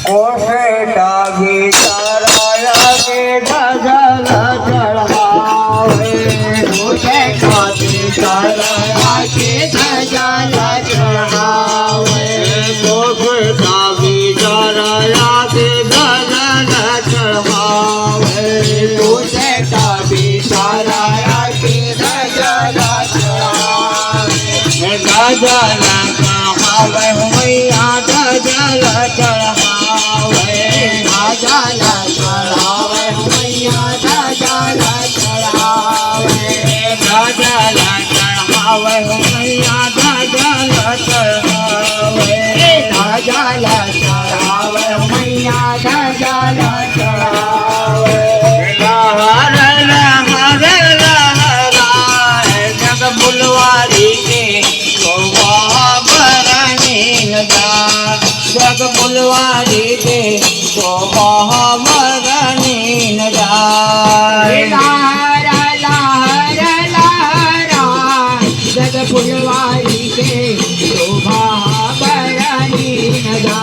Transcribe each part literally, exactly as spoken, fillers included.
ओसे डागी चराया के गजल चढ़ावे। ओसे डागी चराया के गजल चढ़ावे। ओसे डागी चराया के गजल चढ़ावे। ओसे डागी चराया के गजल चढ़ावे। गजल चढ़ावे हो मैया, गजल चढ़ावे। गजल चढ़ावे हो मैया, गजल चढ़ावे। गजल चढ़ावे हो मैया, गजल चढ़ावे। गजल चढ़ावे हो मैया, गजल चढ़ावे। लहर लहर लहराए जग फुलवारी के शोभा बरनीन गा। जग फुलवारी के शोभा बरनीन गा। लहर लहर लहराए जग फुलवारी के शोभा बरनीन गा।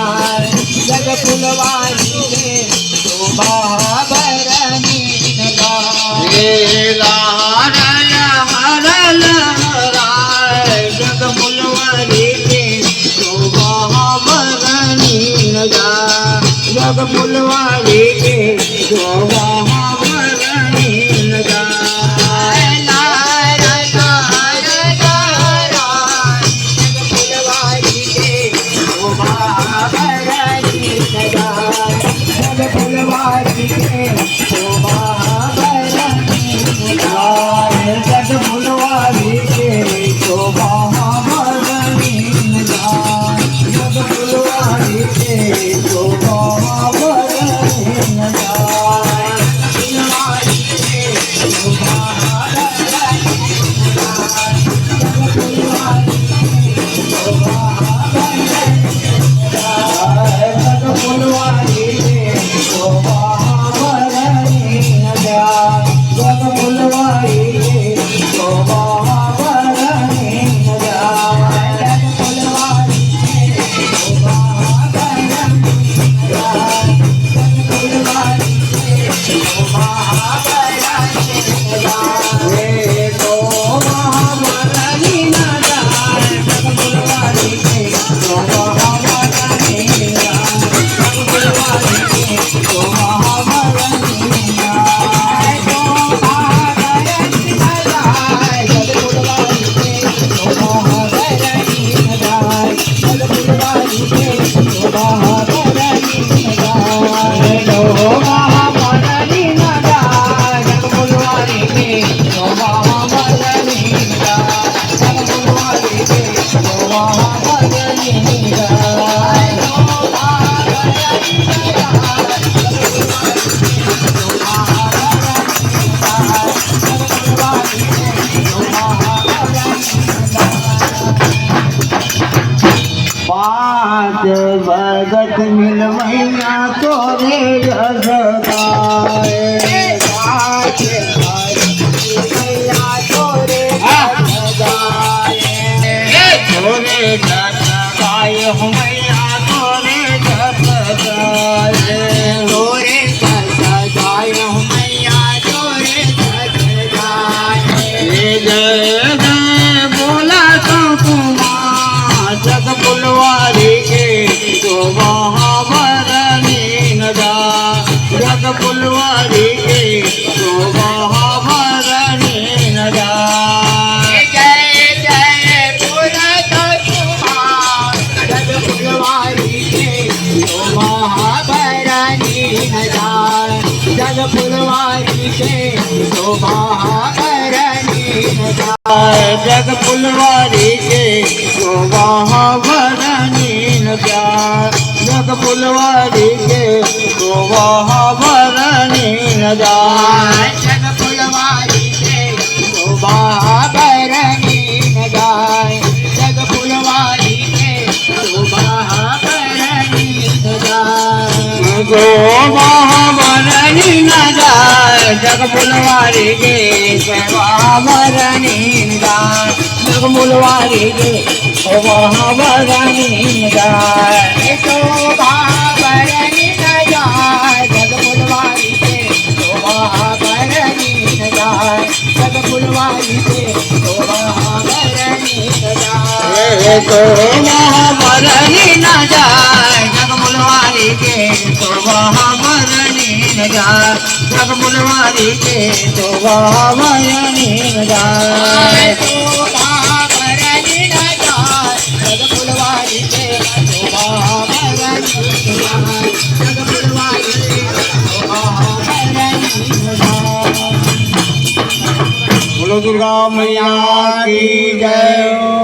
जग फुलवारी के शोभा बरनीन गा। ए लहर लहर लहराए जग फुलवारी के शोभा बरनीन गा। जग फुलवारी के शोभा बरनीन गा। लहर लहर लहराए जग फुलवारी के शोभा बरनीन गा। जग फुलवारी के शोभा बरनीन गा। जग फुलवारी के शोभा बरनीन गा। जग फुलवारी के शोभा बरनीन गा। फुलवारी के शोभा पाँच बरगद मिल मैया तोरे जस गाए। पाँच बरगद मिल मैया तोरे जस गाए। तोरे जस गाए हो मैया, तोरे जस गाए। तोरे जस गाए हो मैया, तोरे जस गाए। जय जय बोला तो कुमार जग फुलवारी के शोभा बरनीन गा। जग फुलवारी के शोभा बरनीन गा। जय जय बोला तो कुमार जग फुलवारी के शोभा बरनीन गा। जग फुलवारी के शोभा बरनीन गा। जग फुलवारी के शोभा बरनीन गा। जग फुलवारी के शोभा बरनीन गा। जग फुलवारी के शोभा बरनीन गा। जग फुलवारी के शोभा बरनीन गा। शोभा बरनीन गा। जग फुलवारी के शोभा बरनीन गा। जग फुलवारी के शोभा बरनीन गा। शोभा बरनीन तो वह बरनी न जाए, जग फुलवारी के तो वह बरनी न जाए, जग फुलवारी के तो वह बरनी न जाए। तो वह बरनी न जाए, जग फुलवारी के तो वह बरनी न जाए, जग फुलवारी के तो वह बरनी न जाए। बोलो दुर्गा मैया की जय।